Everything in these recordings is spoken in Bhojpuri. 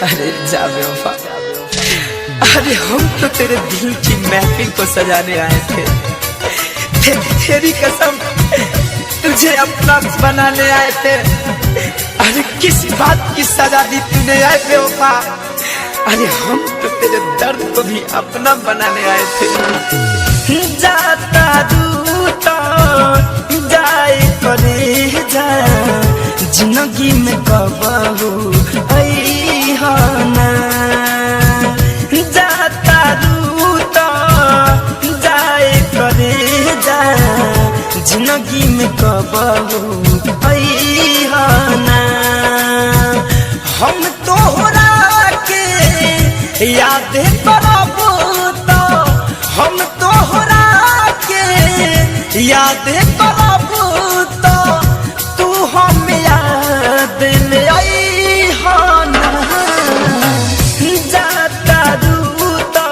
अरे जा बेवफा, अरे हम तो तेरे दिल की महफिल को सजाने आए थे। तेरी कसम तुझे अपना बनाने आए थे। अरे किस बात की सजा दी तूने आए बेवफा। अरे हम तो तेरे दर्द को भी अपना बनाने आए थे। जाता दूता जाए करे जा, जिंदगी में कबहू ना। जाता रूता जाए करे जा, जिंदगी में कबहू ना। हम तोहरा के याद करब तो, हम तोहरा के याद करब तो, तू हम याद में आई ना। जाता रूता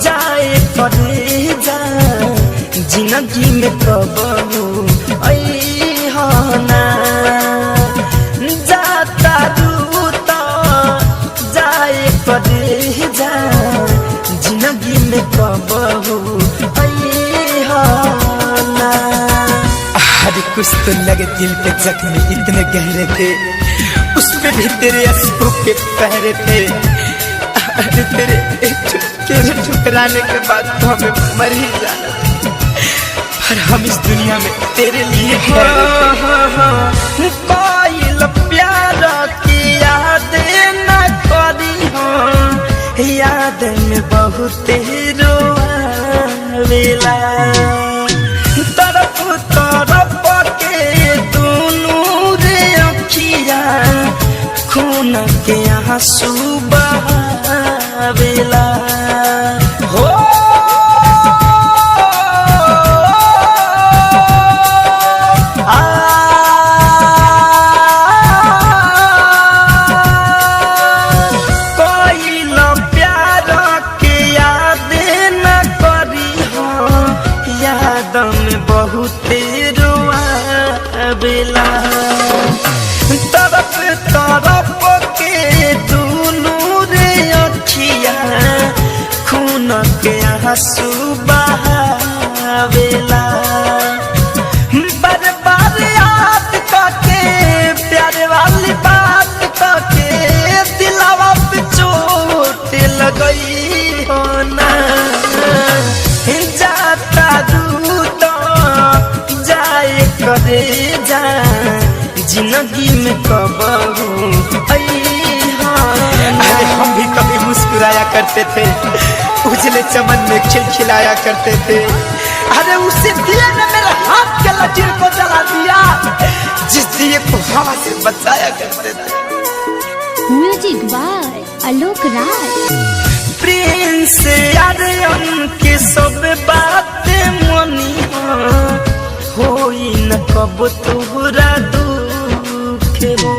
जाए करे जा, जिंदगी में कबहू ना। जाता रूता जाए करे जा, जिंदगी में कबहू ना। अरे कुछ तो लगे दिल पे जख्म इतने गहरे थे, उसमें भी तेरे अश्कों के पहरे थे। अरे तेरे तेरे ठुकराने के बाद तो हमें मर ही जाना, पर हम इस दुनिया में तेरे लिए ठहरे थे। कोयल प्यार की याद न करी हो, याद में बहुत रोवेला। तरफ तरफ के दोनों रे अखिया, खून के आंसू बहावेला। हो आ कोइल प्यार के याद न करी हो, याद में बहुत रोआवेला। तरफ तरफ के दुनू रे अखिया, खून के आंसू बहावेला। बार बार याद करके प्यार वाली बात करके, दिलावा पे चोट लगई हो ना। जाता दूत जाए करे जा, जिंदगी में कबहू। अरे हम भी कभी मुस्कुराया करते थे, उजले चमन में खिलखिलाया करते थे। अरे उसी दिए ने मेरे हाथ के लकीर को जला दिया, जिस दिए को हवा से बचाया करते थे। Music by Alok Raj. Prince यार के सब बात मनी होई न कब तोहरा दुख हो।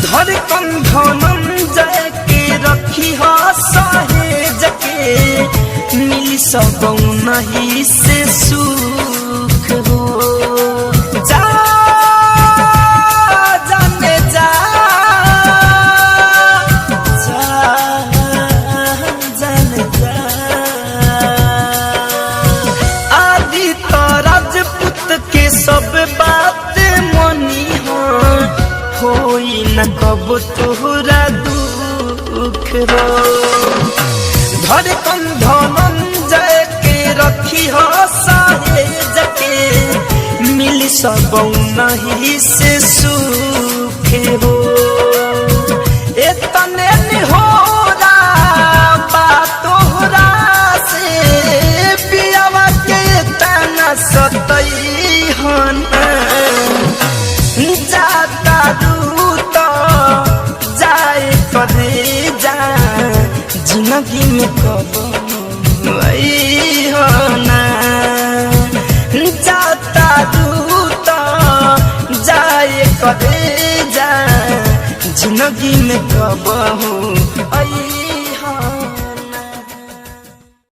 धड़कन धनम जाए के रखी हो सहेज के, मिली सब नहीं से सुख हो। जा जाने जा, जा जाने जा। आदि तो राजपूत के सब बात मनी हो, होई न कब तोहरा दुख हो। धड़कन धनंजय के रखी हो सहेज के, मिली सब नहीं से सुख हो। एतने निहोरा बातोहरा से, पियावा के तना सतई हन। जाता दूत जाए करे जा, जिंदगी में कब हो ना। जाता दूत जाए करे जा, जिंदगी में कब हो।